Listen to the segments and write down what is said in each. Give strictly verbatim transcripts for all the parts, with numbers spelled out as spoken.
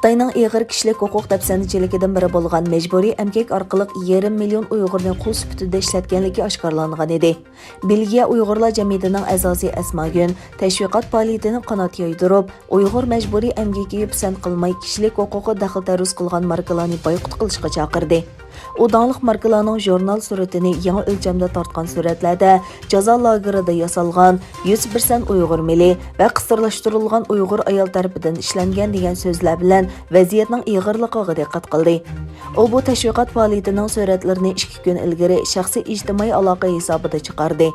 خىتاينىڭ ئېغىر كىشىلىك ھوقۇق دەپسەندىچىلىكىدىن بىرى بولغان مەجبۇرىي ئەمگەك ئارقىلىق يېرىم مىليون ئۇيغۇرنى قۇل سۈپىتىدە ئىشلەتكەنلىكى ئاشكارىلانغان ئىدى. بېلگىيە ئۇيغۇرلار جەمئىيىتىنىڭ ئەزاسى ئەسماگۈل تەشۋىقات پائالىيىتىنى قانات يايدۇرۇپ، ئۇيغۇر مەجبۇرىي ئەمگىكىگە پىسەنت قىلماي، كىشىلىك ھوقۇققا دەخلى-تەرۇز قىلغان ماركىلارنى بايقۇت قىلىشقا چاقىردى. ئۇ داڭلىق ماركىلارنىڭ ژۇرنال سۈرىتىنى يېڭى ئۆلچەمدە تارتقان سۈرەتلەردە جازا لاگېرىدا ياسالغان، يۈز پىرسەنت ئۇيغۇر مېلى ۋە قىستىرلاشتۇرۇلغان ئۇيغۇر ئايال تەرىپىدىن ئىشلەنگەن دېگەن سۆزلەر بىلەن ۋەزىيەتنىڭ ئېغىرلىقىغا دىققەت قىلدى. ئۇ بۇ تەشۋىقات پائالىيىتىنىڭ سۈرەتلىرىنى ئىككى كۈن ئىلگىرى شەخسىي ئىجتىمائىي ئالاقە ھېسابىدا چىقاردى.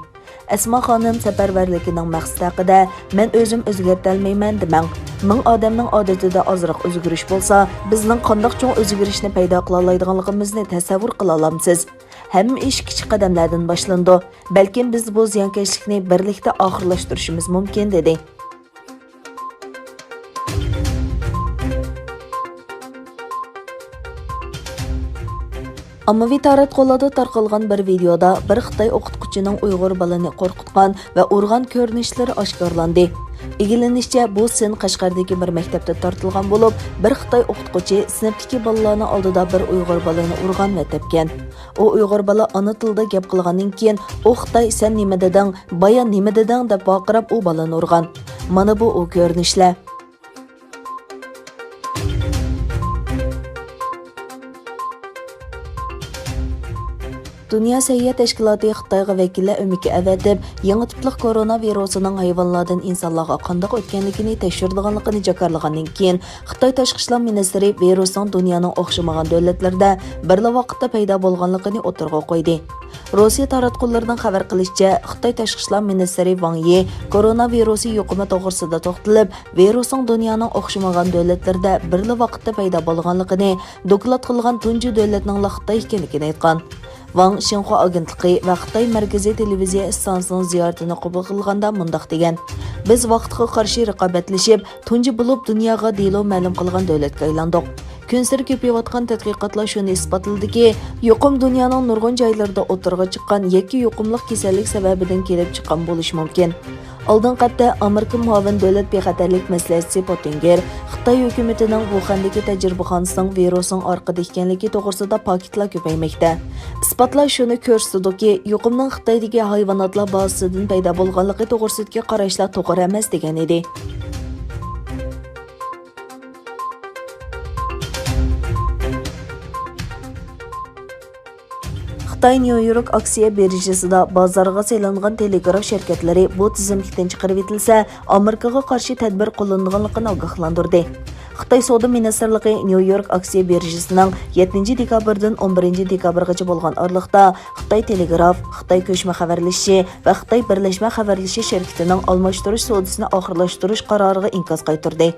ئەسما خانىم سەپەرۋەرلىكىنىڭ مەقسىتى ھەققىدە، مەن ئۆزۈم ئۆزگەرتەلمەيمەن دېمەڭ. مىڭ ئادەمنىڭ ئادىتىدە ئازراق ئۆزگىرىش بولسا، بىزنىڭ قانداق چوڭ ئۆزگىرىشنى پەيدا قىلالايدىغانلىقىمىزنى تەسەۋۋۇر قىلالامسىز؟ ھەممە ئىش كىچىك قەدەملەردىن باشلىنىدۇ. بەلكىم بىز بۇ زىيانكەشلىكنى بىرلىكتە ئاخىرلاشتۇرۇشىمىز مۇمكىن، دېدى. ئاممىۋى تاراتقۇلاردا تارقالغان بىر ۋىدېئودا بىر خىتاي ئوقۇتقۇچىنىڭ ئۇيغۇر بالىنى قورقۇتقان ۋە ئۇرغان كۆرۈنۈشلىرى ئاشكارىلاندى. ئىگىلىنىشىچە، بۇ سىن قەشقەردىكى بىر مەكتەپتە تارتىلغان بولۇپ، بىر خىتاي ئوقۇتقۇچى سىنىپتىكى بالىلارنىڭ ئالدىدا بىر ئۇيغۇر بالىنى ئۇرغان ۋە تەپكەن. ئۇ ئۇيغۇر بالا ئانا تىلدا گەپ قىلغاندىن كېيىن، ئۇ خىتاي، سەن نېمە دېدىڭ؟ بايا نېمە دېدىڭ؟ دەپ ۋارقىراپ، ئۇ بالىنى ئۇرغان. مانا بۇ ئۇ كۆرۈنۈشلەر. دۇنيا سەھىيە تەشكىلاتى خىتايغا ۋەكىللەر ئۆمىكى ئەۋەتىپ، يېڭى تىپلىق كورونا ۋىرۇسىنىڭ ھايۋانلاردىن ئىنسانلارغا قانداق ئۆتكەنلىكىنى تەكشۈرىدىغانلىقىنى جاكارلىغاندىن كېيىن، خىتاي تاشقى ئىشلار مىنىستىرى ۋىرۇسنىڭ دۇنيانىڭ ئوخشىمىغان دۆلەتلىرىدە بىرلا ۋاقىتتا پەيدا بولغانلىقىنى ئوتتۇرىغا قويدى. روسىيە تاراتقۇلىرىنىڭ خەۋەر قىلىشىچە، خىتاي تاشقى ئىشلار مىنىستىرى ۋاڭ يى كورونا ۋىرۇسى يۇقۇمى توغرىسىدا توختىلىپ، ۋىرۇسنىڭ دۇنيانىڭ ئوخشىمىغان دۆلەتلىرىدە بىرلا ۋاقىتتا پەيدا بولغانلىقىنى، دوكلات قىلغان تۇنجى دۆلەتنىڭلا خىتاي ئىكەنلىكىنى ئېيتقان. ۋاڭ شىنخۇا ئاگېنتلىقى ۋە خىتاي مەركىزىي تېلېۋىزىيە ئىستانسىسىنىڭ زىيارىتىنى قوبۇل قىلغاندا مۇنداق دېگەن: بىز ۋاقىتقا قارشى رىقابەتلىشىپ، تۇنجى بولۇپ دۇنياغا دېلو مەلۇم قىلغان دۆلەتكە ئايلاندۇق. كۈنسېرى كۆپىيىۋاتقان تەتقىقاتلار شۇنى ئىسپاتلىدىكى، يۇقۇم دۇنيانىڭ نۇرغۇن جايلىرىدا ئوتتۇرىغا چىققان يەككە يۇقۇملۇق كېسەللىك سەۋەبىدىن كېلىپ چىققان بولۇشى مۇمكىن. ئالدىنقى ھەپتە ئامېرىكا مۇئاۋىن دۆلەت بىخەتەرلىك مەسلىھەتچىسى پوتىنگېر خىتاي ھۆكۈمىتىنىڭ ۋۇخەندىكى تەجرىبىخانىسىنىڭ ۋىرۇسنىڭ ئارقىدا ئىكەنلىكى توغرىسىدا پاكىتلار كۆپەيمەكتە. ئىسپاتلار شۇنى كۆرسىتىدۇكى، يۇقۇمنىڭ خىتايدىكى ھايۋاناتلار بازىسىدىن پەيدا بولغانلىقى توغرىسىدىكى قاراشلار توغرا ئەمەس، دېگەن ئىدى. خىتاي نيۇ يورك ئاكسىيە بىرژىسىدا بازارغا سېلىنغان تېلېگراف شىركەتلىرى بۇ تىزىملىكتىن چىقىرىۋېتىلسە، ئامېرىكىغا قارشى تەدبىر قوللىنىدىغانلىقىنى ئاگاھلاندۇردى. خىتاي سودا مىنىستىرلىقى نيۇ يورك ئاكسىيە بىرژىسىنىڭ يەتتىنچى دېكابىردىن ئون بىرىنچى دېكابىرغىچە بولغان ئارىلىقتا خىتاي تېلېگراف، خىتاي كۆچمە خەۋەرلىشىشى ۋە خىتاي بىرلەشمە خەۋەرلىشىش شىركىتىنىڭ ئالماشتۇرۇش سودىسىنى ئاخىرلاشتۇرۇش قارارىغا ئىنكاس قايتۇردى.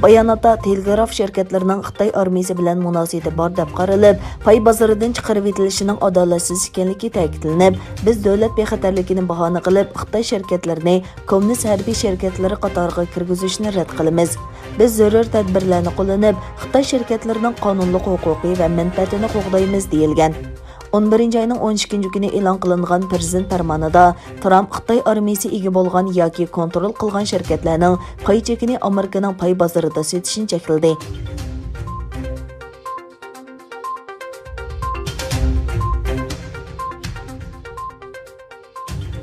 باياناتتا تېلېگراف شىركەتلىرىنىڭ خىتاي ئارمىيىسى بىلەن مۇناسىۋىتى بار دەپ قارىلىپ، پاي بازىرىدىن چىقىرىۋېتىلىشىنىڭ ئادالەتسىز ئىكەنلىكى تەكىتلىنىپ، بىز دۆلەت بىخەتەرلىكىنى باھانە قىلىپ، خىتاي شىركەتلىرىنى كوممۇنىست ھەربىي شىركەتلىرى قاتارىغا كىرگۈزۈشنى رەت قىلىمىز. بىز زۆرۈر تەدبىرلەرنى قوللىنىپ، خىتاي شىركەتلىرىنىڭ قانۇنلۇق ھوقۇقى ۋە مەنپەئەتىنى قوغدايمىز، دېيىلگەن. ئون بىرىنچى ئاينىڭ ئون ئىككىنچى كۈنى ئېلان قىلىنغان پىرېزىدېنت پەرمانىدا، ترامپ خىتاي ئارمىيىسى ئىگە بولغان ياكى كونترول قىلغان شىركەتلەرنىڭ پاي چېكىنى ئامېرىكىنىڭ پاي بازىرىدا سېتىشنى چەكلىدى.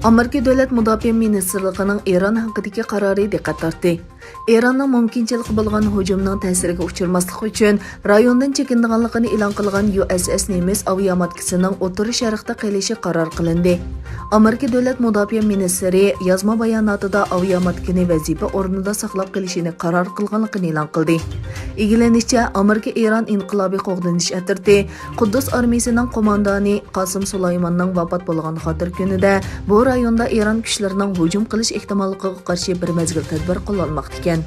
ئامېرىكا دۆلەت مۇداپىئە مىنىستىرلىقىنىڭ ئىران ھەققىدىكى قارارى دىققەت تارتتى. ئىراننىڭ مۇمكىنچىلىكى بولغان ھۇجۇمنىڭ تەسىرىگە ئۇچرىماسلىق ئۈچۈن رايوندىن چېكىنىدىغانلىقىنى ئېلان قىلغان يۇ ئېس ئېس نېمىس ئاۋىئاماتكىسىنىڭ ئوتتۇرا شەرقتە قېلىشى قارار قىلىندى. ئامېرىكا دۆلەت مۇداپىئە مىنىستىرى يازما باياناتىدا ئاۋىئاماتكىنى ۋەزىپە ئورنىدا ساقلاپ قېلىشىنى قارار قىلغانلىقىنى ئېلان قىلدى. ئىگىلىنىشىچە، ئامېرىكا ئىران ئىنقىلابىي قوغدىنىش ئەترىتى قۇددۇس ئارمىيىسىنىڭ قوماندانى قاسىم سۇلايماننىڭ ۋاپات بولغان خاتىرە كۈنىدە بۇ رايوندا ئىران كۈچلىرىنىڭ ھۇجۇم قىلىش ئېھتىماللىقىغا قارشى بىر مەزگىل تەدبىر قوللانماقتا ئىكەن.